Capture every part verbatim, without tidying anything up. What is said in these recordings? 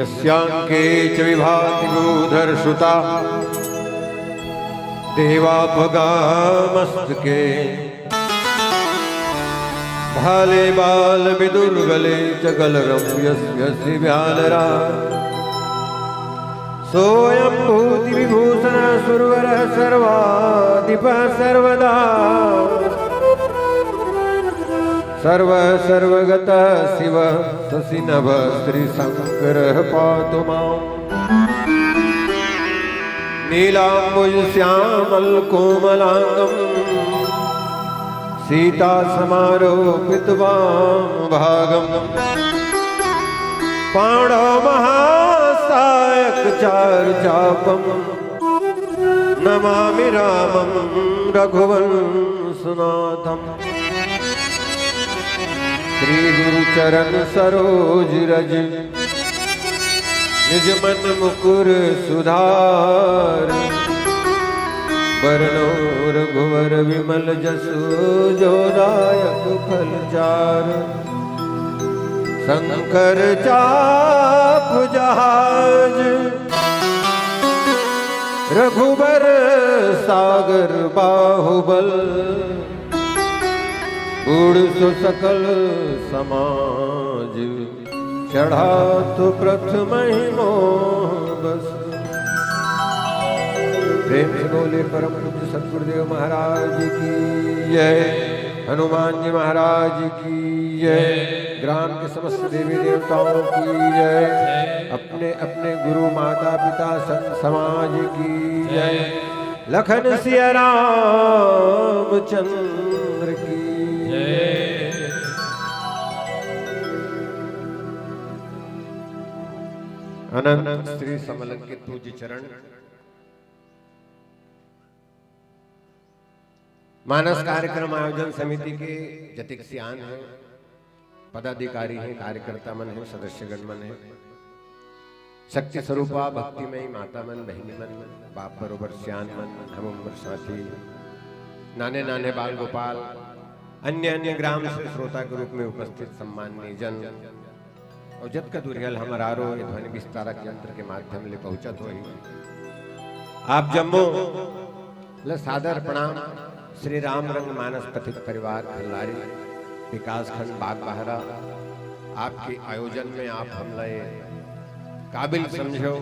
यस्याङ्के च विभाति भूधरसुता देवापगामस्तके। भाले बालविदुर्गले च गलरं यस्य शिव्यालरा। सोऽयं भूतिविभूषणः सुरवरः सर्वाधिपः सर्वदा। सर्वः सर्वगतः शिवः शशिनभः श्रीशङ्करः पातु माम्। नीलाम्बुजश्यामलकोमलाङ्गं सीतासमारोपितवामभागम्। पाणौ महासायकचारुचापं नमामि रामं रघुवंशनाथम्। श्री गुरु चरण सरोज रज निज मन मुकुर सुधार। बरनउँ रघुवर विमल जसु जो दायक फल चार। शंकर चाप जहाज रघुबर सागर बाहुबल। बूढ़ सु सकल समाज चढ़ा तो प्रथम ही मोह बस। प्रेम से बोले परम पूज्य सतगुरुदेव महाराज की जय, हनुमान जी महाराज की जय, ग्राम के समस्त देवी देवताओं की जय, अपने अपने गुरु माता पिता संत समाज की जय। लखन सिया रामचंद्र की जय। अनंत श्री समलंकित पूज्य चरण। मानस कार्यक्रम आयोजन समिति के जतिक सियान हे, पदाधिकारी हे, कार्यकर्ता मन हे, सदस्यगण मन हे, शक्ति स्वरूपा भक्तिमयी माता मन, बहिनी मन, बाप बरोबर सियान मन, हम उम्र साथी, नाने नाने बाल गोपाल, अन्य अन्य ग्राम से श्रोता के रूप में उपस्थित सम्माननीय जन, अउ जतका दुरिहा ले हमर आरो ये ध्वनि विस्तारक यंत्र के माध्यम ले पहुंचत होही, आप जम्मो ल सादर प्रणाम। श्री राम रंग मानस पथिक परिवार खल्लारी, विकासखंड बागबाहरा, आपके आयोजन में आप हमला ये काबिल समझो,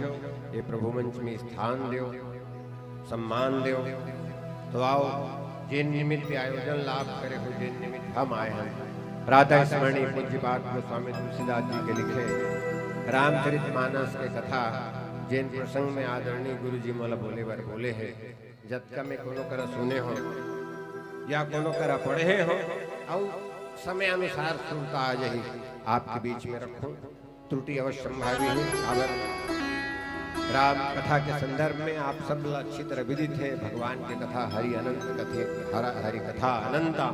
ये प्रभु मंच में स्थान देव, सम्मान देव। तो आओ, जेन निमित्त आयोजन ला आप करे हो, जेन निमित्त हम आए हैं, प्रातः स्मरणीय पूज्यपाद गोस्वामी तुलसीदास जी के लिखे रामचरित मानस के कथा, जेन प्रसंग में आदरणीय गुरु जी मोला बोले बर बोले हे, जतका मैं कोनो करा सुने हो या कोनो करा पढ़े हो, अउ समय अनुसार सुरता आ जाही, आपके बीच में रखूं। त्रुटि अवश्य संभावी हे, काबर राम कथा के संदर्भ में आप सब ला अच्छी तरह विदित हे। भगवान के कथा हरि अनंत कथे, हर हरि कथा अनंता,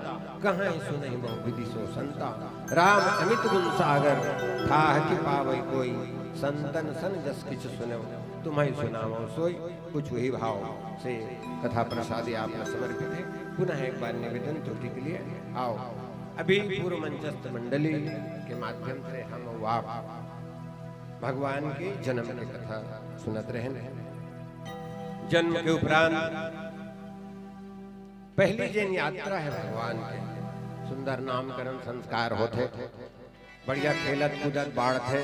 कहाँ सुनहि बहु विधि सो संता। राम अमित गुण सागर, ठाह कि पावै कोई, संतन सन जस किछ सुनौ, तुम्है सुनावौ सोई। कुछ वही भाव से कथा प्रसादी आपने समर्पित हे। पुनः एक बार निवेदन त्रुटि के लिए, आओ अभी पूर्व मंचस्थ मंडली के माध्यम से हम अउ आप भगवान के जन्म के कथा सुनत रहेन। जन्म के उपरांत पहली जेन यात्रा हे भगवान के, सुंदर नामकरण संस्कार होथे, बढ़िया खेलत कूदत बाढ़थे,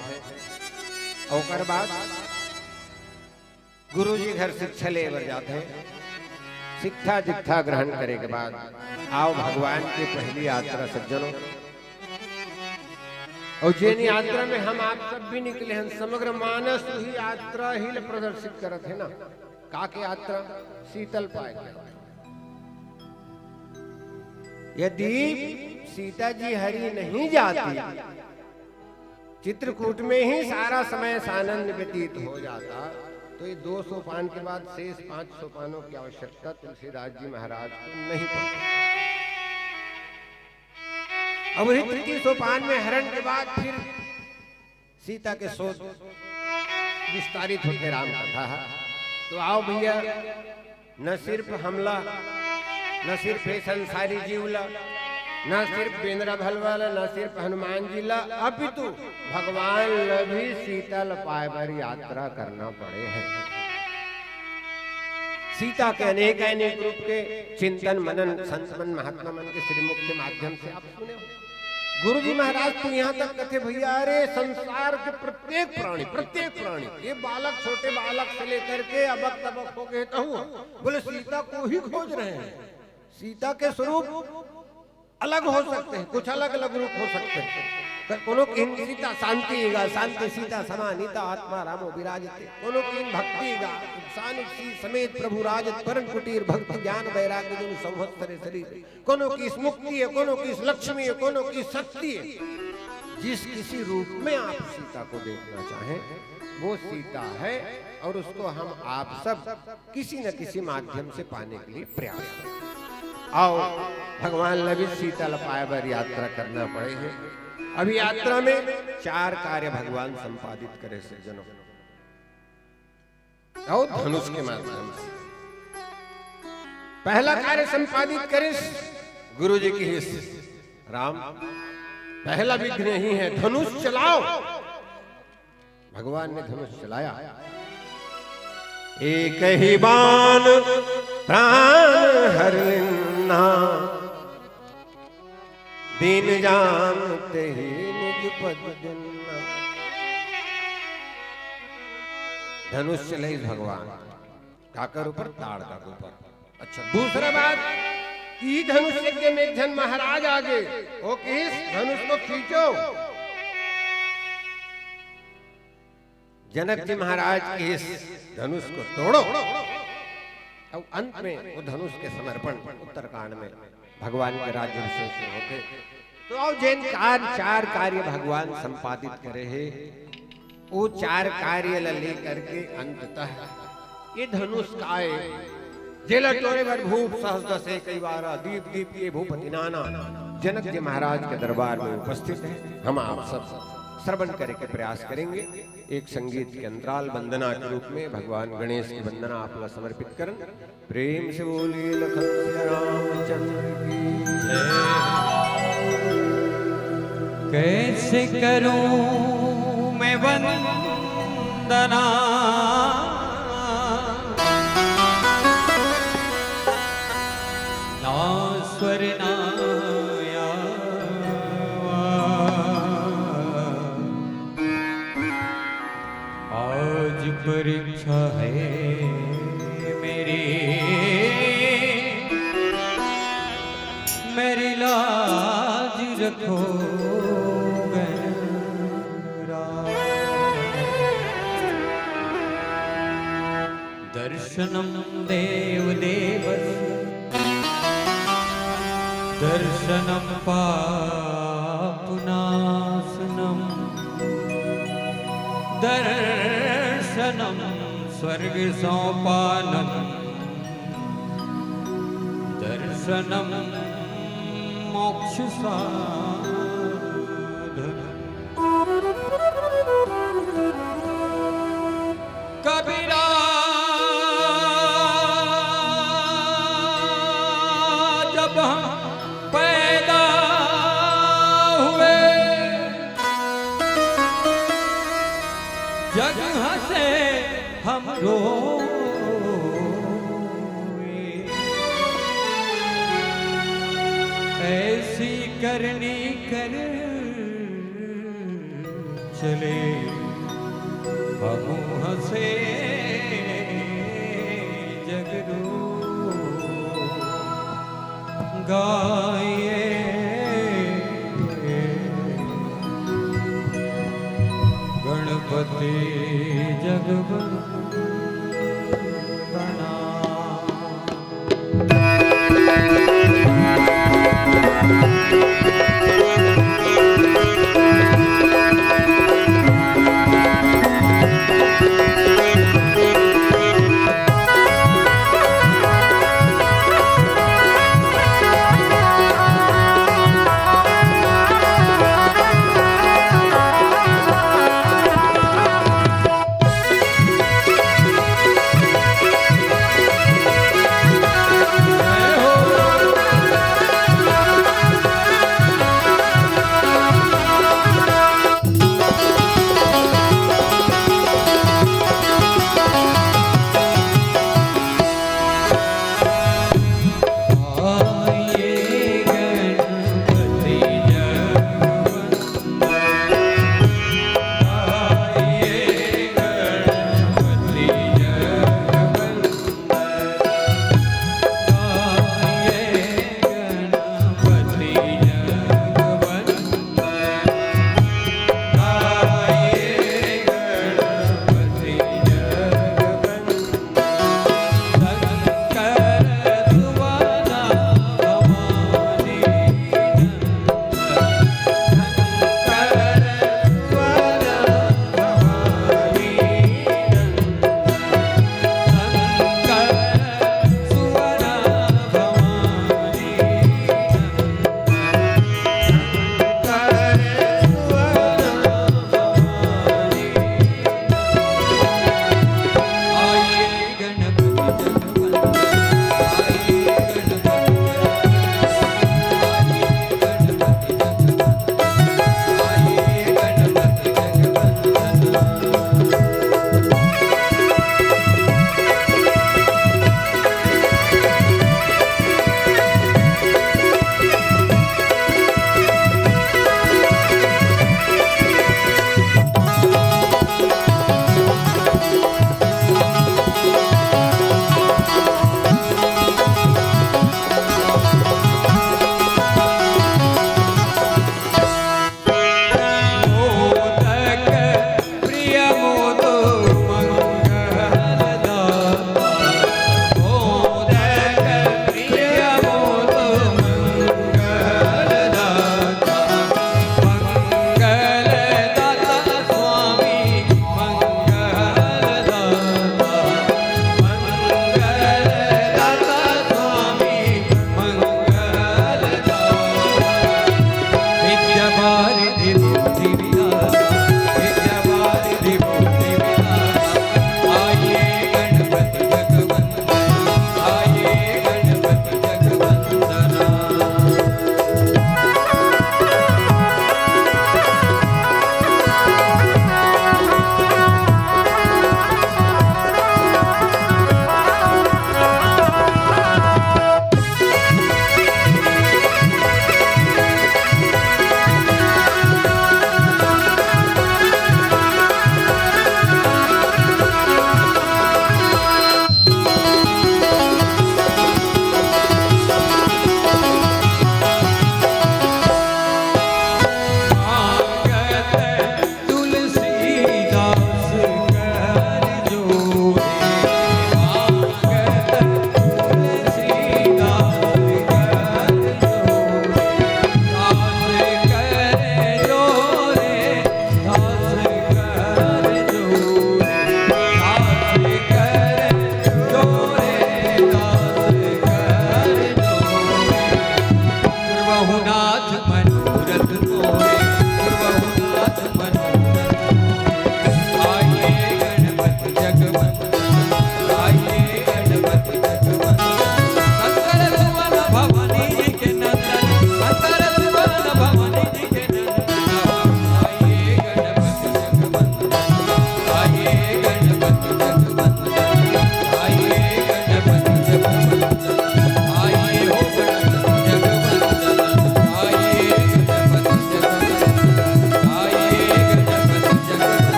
ओकर बाद गुरुजी घर शिक्षा ले बर जाथे। शिक्षा दीक्षा ग्रहण करे के बाद आओ भगवान के पहली यात्रा सज्जनों, अउ जेन यात्रा में हम आप सब भी निकले हन, समग्र मानस उही यात्रा ही ल प्रदर्शित करत हे ना। का के यात्रा? शीतल पाए के। यदि सीता जी हरि नहीं जाती, चित्रकूट में ही सारा समय सानंद व्यतीत हो जाता, तो ये दो सोपान के बाद शेष पांच सोपानों की आवश्यकता तुलसीदास जी महाराज को नहीं पड़ती। अब वही तृतीय सोपान में हरण के बाद फिर सीता के शोध विस्तारित होते राम कथा। तो आओ भैया, न सिर्फ हमला, न सिर्फ ये संसारी जीवला, न सिर्फ बेंदरा भलवा ला, न सिर्फ हनुमान जी ला, अपितु भगवान ला भी सीता ला पाए बर यात्रा करना पड़े हे। सीता के अनेक अनेक रूप के चिंतन मनन संत मन महात्मा मन के श्रीमुख के माध्यम से आप सुने हो। गुरु जी महाराज तो यहाँ तक कथे, भैया, अरे, संसार के प्रत्येक प्राणी, प्रत्येक प्राणी, ये बालक, छोटे बालक से लेकर के अबक तबक हो गए तहु, बोले, सीता को ही खोज रहे हैं। सीता के स्वरूप अलग हो सकते हैं, कुछ अलग अलग रूप हो सकते हैं। कोनो किहिन सीता शांति गा, शांति सीता समाहिता, आत्मा रामो विराजते। कोनो किहिन भक्ति गा, सानुक सीस समेत प्रभु राजत, परम कुटीर भक्ति ज्ञान वैराग्य जनु संवत्सरे शरीर। कोनो किहिस मुक्ति हे, कोनो किहिस लक्ष्मी हे, कोनो किहिस शक्ति हे। जिस किसी रूप में आप सीता को देखना चाहें, वो सीता है, और उसको हम आप सब किसी न किसी माध्यम से पाने के लिए प्रयास करें। आओ, भगवान ला भी सीता ला पाए बर यात्रा करना पड़े हे। अब यात्रा में चार कार्य भगवान संपादित करे हे, सज्जनों। आओ, धनुष के माध्यम से पहला कार्य संपादित करिस। गुरु जी कहिस, राम, पहला विघ्न ही है, धनुष चलाओ। भगवान ने धनुष चलाया। एक ही बाण प्राण हर लेना, दीन जानते ही निज पद दीन्हा। धनुष चलाइस भगवान, काकर ऊपर? ताड़का के ऊपर। अच्छा, दूसरा बात, ई धनुष यज्ञ में एक झन महाराज आगे, वो कहिस, धनुष को खींचो। जनक जी महाराज कहिस, धनुष को तोड़ो। अब अंत में वो धनुष के समर्पण उत्तरकांड में भगवान के राज्याभिषेक से होथे। तो आओ, जेन कार-, चार कार्य भगवान संपादित करे हे, वो चार कार्य ला लेकर के अंततः ये धनुष काय, जेला टोरे बर भूप सहस्र दस एक बारा, दीप दीप किए भूपति नाना, जनक जी महाराज के दरबार में उपस्थित है। हम आप सब श्रवण करे के प्रयास करेंगे। एक संगीत के अंतराल वंदना के रूप में भगवान गणेश की वंदना आप ला समर्पित करन। प्रेम से बोलिए लखन सिया रामचंद्र की जय। कैसे करूं मैं वंदना, ना स्वर ना आवा। आज परीक्षा है मेरी, मेरी लाज रखो गणराज। दर्शनं देवदेवस्य, दर्शनं पापनाशनम्, दर्शनं स्वर्गसोपानम्, दर्शनं मोक्षसाधनम्। कबीरा, जब हम पैदा हुए, जग हंसे हम रोए, ऐसी करनी कर चले हम हंसे जग रो गाए। गणपति जगवंदना।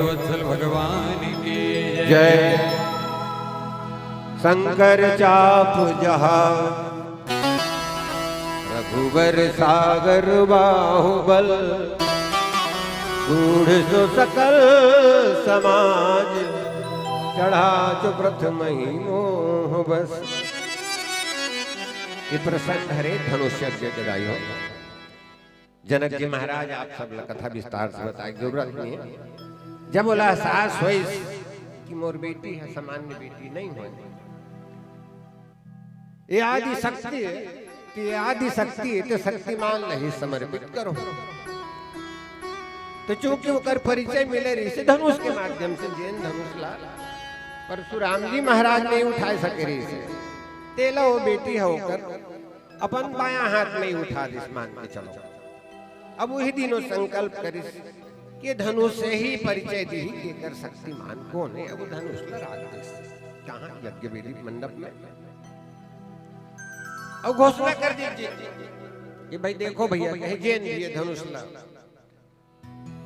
वत्सल भगवान की जय। जय। शंकर चाप जहा, रघुबर सागर बाहुबल, गूढ़ सो सकल समाज, चढ़ा चो प्रथम ही मोह बस। ये प्रसंग हरे धनुष यज्ञ के दाई हो। जनक जी महाराज, आप सब ला कथा विस्तार से बताए के जरूरत नहीं है। जब ओला एहसास होइस कि मोर बेटी है, सामान्य बेटी नहीं होय, ये आदि शक्ति है, तो ये आदि शक्ति है, तो शक्तिमान ला ही समर्पित करो। तो चूंकि ओकर परिचय मिले रहिस धनुष के माध्यम से, जेन धनुष ला परशुराम जी महाराज नहीं उठा सके रहिस, तेला वो बेटी है ओकर अपन बायां हाथ में ही उठा दिस, मान के चलो। अब वही दिनों संकल्प करिस कि धनुष से ही परिचय दी कि एकर शक्तिमान कौन है। अब धनुष ला राख दिस कहाँ, यज्ञ वेदी मंडप में, और घोषणा कर दीजिए कि भाई देखो भैया, कहीं जेन दिए धनुष ला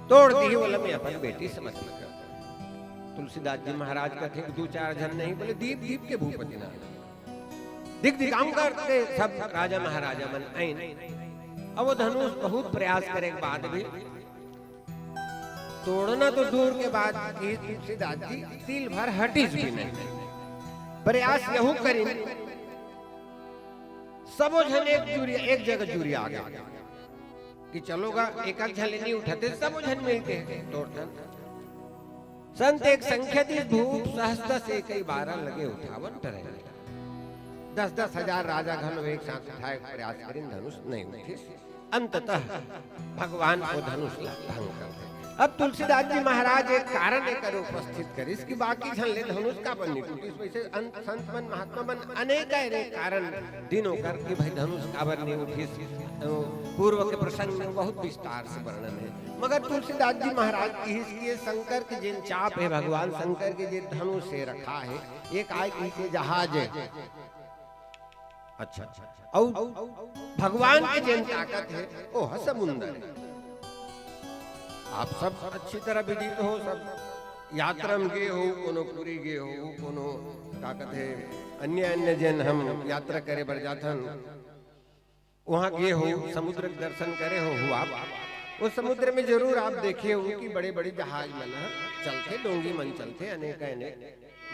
तोड़ दी, बोला मैं अपन बेटी समर्पित कर दूं। तुलसीदास जी महाराज कथे कि दू चार झन नहीं, बोले दीप दीप के भूपति नारायण, दिग दिगाम करते सब राजा महाराजा मन आइन। अब वो धनुष बहुत प्रयास करे के बाद भी तोड़ना तो दूर के बात कि तुलसीदास जी तिल भर हटिस भी नहीं। प्रयास यहू करिन, सबो झन एक जुरिया, एक जगह जुरिया आ गए कि चलो गा, एक आध झन ले नहीं उठाते, सबो झन मिलके तोड़थन। संत एक संख्या दिस, भूप सहस्ता से कई बारह लगे उठावन टरे। दस दस हजार राजा घलो एक साथ उठाए के प्रयास करिन, धनुष नहीं उठिस। अंततः भगवान वो धनुष ला भंग कर दे। अब तुलसीदास जी महाराज एक कारण एकर उपस्थित करिस कि बाकी झन ले धनुष काबर नहीं टूटिस। वैसे अंत संत मन, महात्मा मन अनेक, अनेक कारण दिन ओकर कि भाई धनुष काबर नहीं उठिस। तो पूर्व के प्रसंग में बहुत विस्तार से वर्णन है, मगर तुलसीदास जी महाराज किहिस कि ये शंकर के जेन चाप है, भगवान शंकर के जे धनुष से रखा है, ये काय किहिस, जहाज है। अच्छा, अच्छा। अउ भगवान के जेन ताकत है, वो ह समुंदर है। आप सब अच्छी तरह विदित हो, सब यात्रा में गए हो, कोनो पुरी गए हो, कोनो का कथे, अन्य अन्य जेन हम यात्रा करे बर जाथन, वहाँ गए हो, समुद्र के दर्शन करे हो, हुआ। वो समुद्र में जरूर आप देखे हो कि बड़े बड़े जहाज मन ह चलथे, डोंगी मन चलथे, अनेक अनेक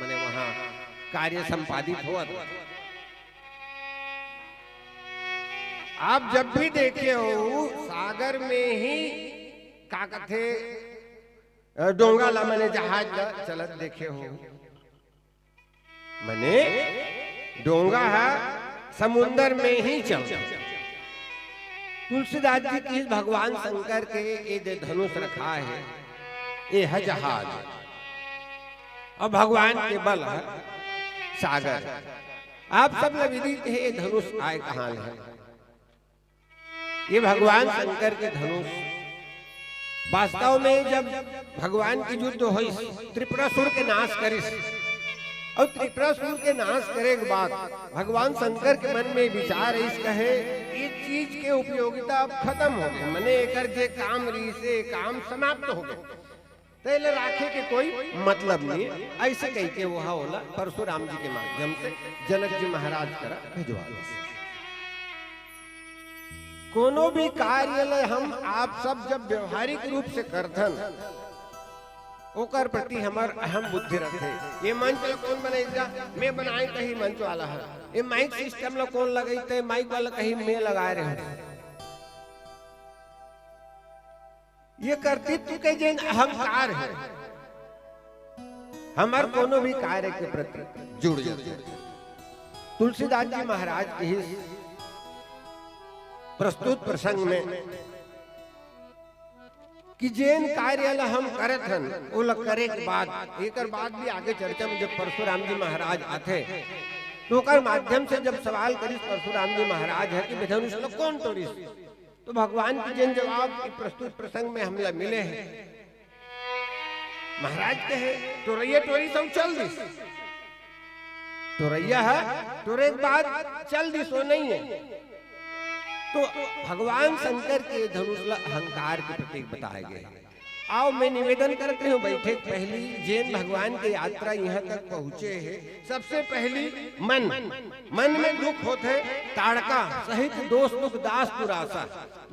मने वहाँ कार्य संपादित होवत। आप जब भी देखे हो सागर में ही का कथे, अ, डोंगा ला मने जहाज ला चलत देखे हो, मने डोंगा हा समुंदर में ही चल। तुलसीदास जी किहिस भगवान शंकर के ये जे धनुष रखा है, ये है जहाज, और भगवान के बल है सागर। आप सब ला विदित है ये धनुष आय कहाँ ले है। ये भगवान शंकर के धनुष। वास्तव में जब भगवान के युद्ध होइस, त्रिपुरासुर के नाश करिस, और त्रिपुरासुर के नाश करे के बाद भगवान शंकर के मन में विचार आइस, कहे ये चीज के उपयोगिता अब खत्म हो गए, मने एकर जे काम रहिस हे, काम समाप्त हो गए, तेला राखे के कोई मतलब नहीं है। ऐसे कह के वो हा ओला परशुराम जी के माध्यम से जनक जी महाराज करा भिजवा दिस। कोनो भी कार्य ले हम आप सब जब व्यवहारिक रूप से करथन, ओकर प्रति हमर अहम बुद्धि रखे। ये मंच ला कौन बनाइस गा? मैं बनाए कही मंच वाला है। ये माइक सिस्टम ला कौन लगाइस? ते माइक वाला कही मैं लगाए रहे। ये कर्तृत्व के जेन अहंकार है, हमर कोनो भी कार्य के प्रति जुड़ जाथे। तुलसीदास जी महाराज के ही प्रस्तुत प्रसंग में कि जेन कार्य ला हम करत हन, ओला करे के बाद, एकर बाद भी आगे चर्चा में जब परशुराम जी महाराज आथे, तो ओकर माध्यम से जब सवाल करिस परशुराम जी महाराज ह कि धनुष ला कौन तोड़िस, तो भगवान के जेन जवाब कि प्रस्तुत प्रसंग में हमला मिले हे, महाराज कहे, "टोरैया टोरिस अउ चल दिस।" टोरैया ह, टोरे के बाद चल दिस, वो नहीं है। तो भगवान शंकर के धनुष ला अहंकार के प्रतीक बताए गए। आओ, मैं निवेदन करत रहे हूँ, बैठे के पहिली जेन भगवान के यात्रा इहाँ तक पहुँचे हे, सबसे पहिली मन, मन में दुख होत हे, ताड़का सहित दोष दुख दास दुरासा,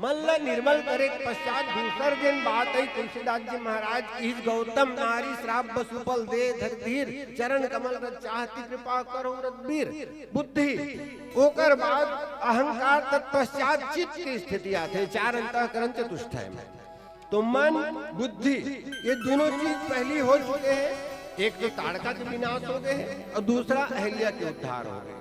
मन ला निर्मल करे के पश्चात दूसर जेन बात आई, तुलसीदास जी महाराज की, "गौतम नारी श्राप बसुपल दे धर धीर, चरण कमल रज चाहती कृपा करो रघुबीर।" बुद्धि, ओकर बाद अहंकार, तत्पश्चात चित्त की स्थिति आथे, चार अंतःकरण चतुष्टय में। तो मन, बुद्धि, ये दोनों चीज पहिली हो चुके हे। एक तो ताड़का के विनाश हो गए हे अउ दूसरा अहिल्या के उद्धार हो गए।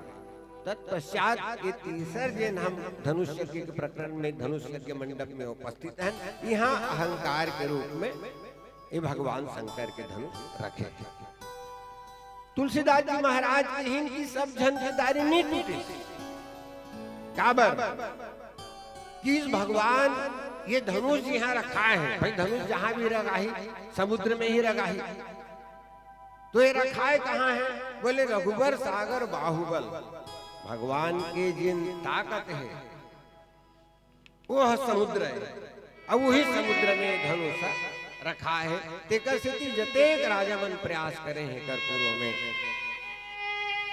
तत्पश्चात ये तीसर जेन हम धनुष यज्ञ के प्रकरण में धनुष यज्ञ मंडप में उपस्थित हन, इहाँ अहंकार के रूप में ये भगवान शंकर के धनुष रखे हे। तुलसीदास जी महाराज कहिन कि सब झन के दारी नी टूटिस। काबर? कि भगवान ये धनुष जिहाँ रखाय हे, भाई, धनुष जहाँ भी रखाही, समुद्र में ही रखाही। तो ये रखाय कहाँ हे? बोले, "रघुबर सागर बाहुबल।" भगवान के जेन ताकत हे, वो ह समुद्र हे, अउ वही समुद्र में धनुष रखाय हे। तेकर सेती जतेक राजा मन प्रयास करे हे कर पूर्व में,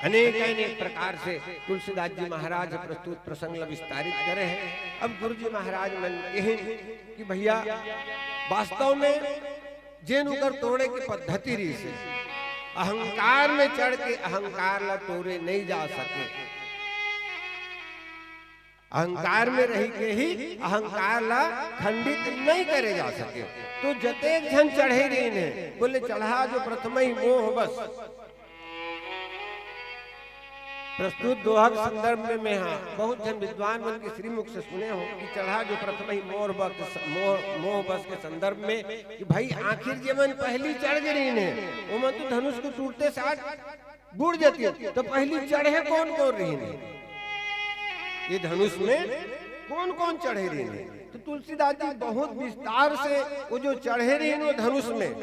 अनेक अनेक प्रकार से तुलसीदास जी महाराज प्रस्तुत प्रसंग ल विस्तारित करे हे। अब गुरु जी महाराज मन कहिन कि भैया, वास्तव में जेन उकर तोड़े के पद्धति रहिस हे, अहंकार में चढ़ के अहंकार ला तोड़े नहीं जा सके। अहंकार में रही के ही अहंकार ला खंडित नहीं करे जा सके। तो जतेक झन चढ़े रहिन हे, बोले, "चढ़ा जो प्रथम ही मोह बस।" प्रस्तुत दोहा के संदर्भ में मैं, हाँ, बहुत झन विद्वान मन के श्रीमुख से सुने हो कि "चढ़ा जो प्रथम ही मोह बस", मोह, मोह बस के संदर्भ में कि भाई, आखिर जे मन पहिली चढ़ गे रहिन हे, ओमन तो धनुष के टूटते साथ बुड़ जतिन, तो पहिली चढ़े कोन कोन रहिन हे? ये धनुष में कोन कोन चढ़े रहिन हे? तो तुलसीदास जी बहुत विस्तार से वो जो चढ़े रहिन हे वो धनुष में,